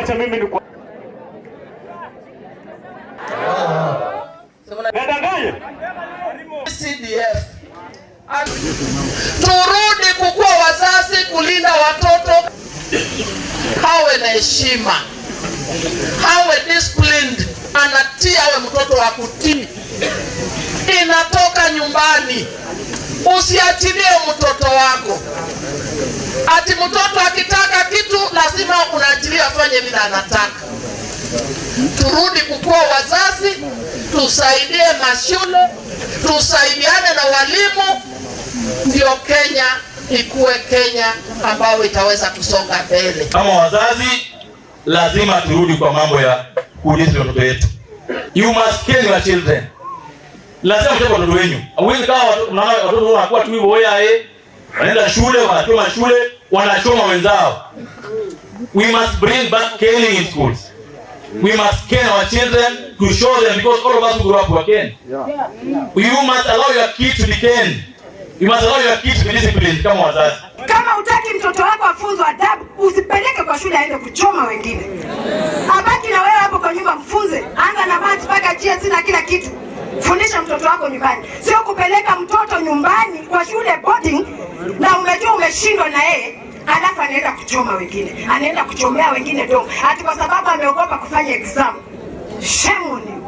Wacha mimi ni nadanganye. CDF. Turudi kukuwa wazazi, kulinda watoto, hawe na heshima, hawe disciplined, anatii, awe mtoto wa kutii. Inatoka nyumbani. Usiachilie mtoto wako ati mtoto akitaka kitu lazima unaachilia afanye vile anataka. Turudi kukuwa wazazi, tusaidie mashule, tusaidiane na walimu, ndio Kenya ikuwe Kenya ambayo itaweza kusonga mbele. Kama wazazi lazima turudi kwa mambo ya kudiscipline watoto wetu. You must cane your children. Lazima mchape watoto wenu. Huwezi kama unaona watoto wanakuwa tu hivyo wewe wanaenda shule, wanachoma shule, wanachoma wenzao. We must bring back caning in schools. We must cane our children to show them, because all of us who grew up were caned. You must allow your kids to be caned. You must allow your kids to be disciplined kama wazazi. Kama hutaki mtoto wako afunzwe adabu, usipeleke kwa shule aende kuchoma wengine. Abaki na wewe hapo kwa nyumba, mfunze. Anza na maths mpaka GSE na kila kitu. Fundisha mtoto wako nyumbani, sio kupeleka mtoto nyumbani kwa shule boarding, na umejua umeshindwa na yeye, alafu anaenda kuchoma wengine, anaenda kuchomea wengine dorm ati kwa sababu ameogopa kufanya exam. Shame on you.